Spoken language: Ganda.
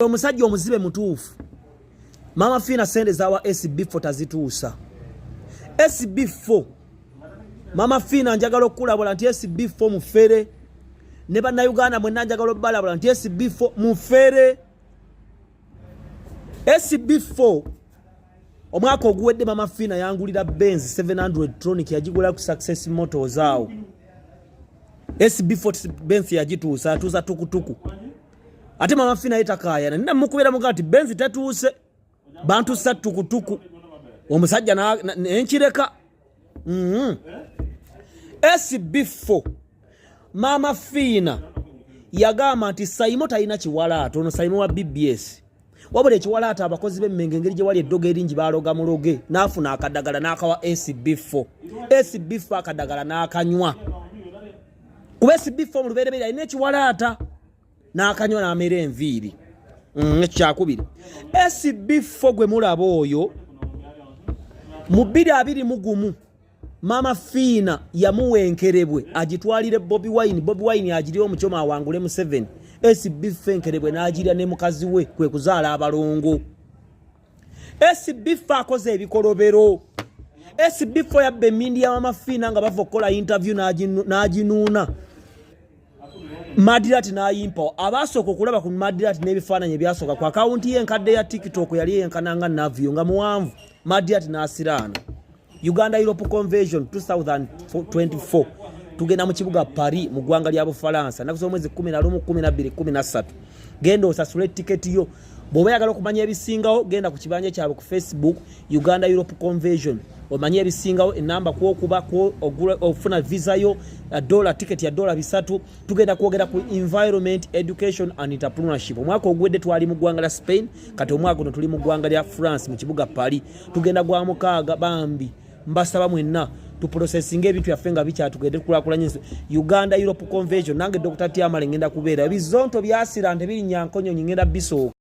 Omusajja omuzibe mutuufu. Maama Fiina sente zawa SB4 tazituusa. SB4, Maama Fiina, njagala okukulabula nti SB4 mufere. Ne Bannayuganda mwenna njagala obalabula nti SB4 mufere. SB4, omwaka oguwedde Mama Fiina yangulira Benz 700 Tronic, yagigula ku Success Motors awo. SB4 Benz yagituusa, atuusa tukutuku. Ate Mama Fiina ye takaayana. Nina mukubira muga nti Benz tatuuse, bantusa tukutuku. Omusajja nenkireka. SB4, Maama Fiina yagamba nti Saimo talina kiwalaata. Ono Saimo wa BBS. Wabula ekiwalaata, abakozi b'Emmengo engeri gye wali eddogo eringi, baloga muloge n'afuna akadagala n'akawa SB4. SB4 akadagala n'akanywa, kuba SB4 mu lubereberye alina ekiwalaata, n'akanywa n'amera enviiri. Ekyakubiri, SB4 gwe mulaba oyo, mu 2021 Maama Fiina yamuwa enkerebwe agitwalire Bobi Wine. Bobi Wine agirye omukyoma awangule Museveni. SB4 enkerebwe n'agirya ne mukazi we, kwe kuzaala abalongo. SB4 akoze ebikolobero. SB4 yabba emindi ya Maama Fiina nga bava okukola interview, n'aginuuna Madirat n'ayimpawo. Abaasooka okulaba ku Madirat n'ebifaananyi ebyasooka ku akawunti ye enkadde ya TikTok, yali yenkana nga Navio, nga muwanvu. Madirat n'asiraana. Uganda Europe Convention 2024, tugenda mu kibuga Paris mu ggwanga lya Bufalansa, naku z'omwezi 11, 12, 13. Genda osasule tiketi yo. Bw'oba oyagala okumanya ebisingawo, genda ku kibanja kyabwe ku Facebook, Uganda Europe Convention, omanye ebisingawo. Enamba kwokuba ofuna visa yo dola, tiketi ya $300. Tugenda kwogera ku environment, education and entrepreneurship. Omwaka oguwedde twali mu ggwanga lya Spain, kati omwaka guno tuli mu ggwanga lya France mu kibuga Paris. Tugenda gwa mukaaga. Bambi mbasaba mwenna tuprocessinga ebintu byaffe nga bikyatugende tukulakulanya ensi. Uganda Europe Convention, nange Dr Tiamale ngenda kubeera. Ebizonto byasira nte birinnya nkonyonyi, ngenda bisooka.